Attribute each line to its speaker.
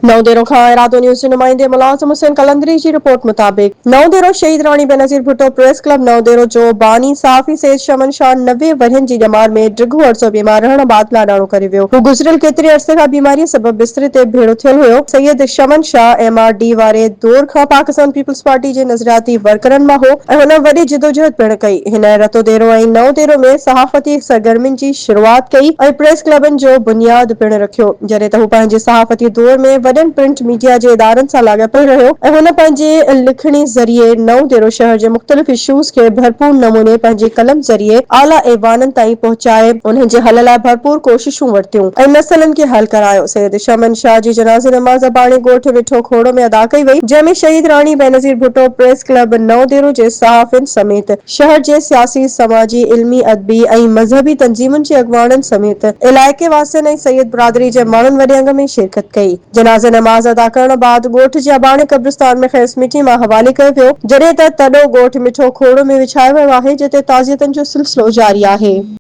Speaker 1: نئون ديرو کان ارادو نيوز جي نمائندي ملازم حسين قلندري جي رپورٽ مطابق نئون ديرو شهيد راڻي بينظير ڀٽو پريس ڪلب نئون ديرو جو باني صحافي سيد شمن شاهه 90 ورهين جي ڄمار ۾ ڊگهو عرصو بيمار رهڻ بعد لاڏاڻو ڪري ويو. هو گذريل ڪيتري عرصي کان بيماريء سبب بستري تي ڀيڙو ٿيل هيو. Syed Shaman Shah M R D واري دور کان پاڪستان پيپلز پارٽي جي نظرياتي ورڪرن مان هو ۽ هن وڏي جدوجهد پڻ ڪئي. هن رتو ديرو ۽ نئون ديرو ۾ صحافتي سرگرمين جي شروعات ڪئي ۽ پريس ڪلبن جو بنياد پڻ رکيو. جڏهن ته هو پنهنجي صحافتي دور ۾ وڏن پرنٽ ميڊيا جي ادارن سان لاڳاپيل رهيو ۽ هن پنهنجي لکڻي ذريعي نئون ديرو شهر جي مختلف اشوز کي ڀرپور نموني پنهنجي قلم ذريعي اعليٰ ايوانن تائين پهچائي انهن جي حل لاء ڀرپور ڪوششون ورتيون ۽ مسئلن کي حل ڪرايو. سيد شمن شاهه جي جنازي نماز اباڻي ڳوٺ مٺو کوڙو ۾ ادا ڪئي وئي جنهن ۾ شهيد راڻي بينظير ڀٽو پريس ڪلب نئون ديرو جي صحافين سميت شهر جي سياسي، سماجي، علمي، ادبي ۽ مذهبي تنظيمن جي اڳواڻن سميت علائقي واسين ۽ سيد برادري جي ماڻهن وڏي انگ ۾ شرڪت ڪئي. جنازي نماز ادا ڪرڻ بعد ڳوٺ جي اباڻي قبرستان ۾ کيس مٽي مان حوالي ڪيو ويو، جڏهن ته تڏو ڳوٺ مٺو کوڙو ۾ وڇايو ويو آهي، جتي تعزيتن جو سلسلو جاري آهي.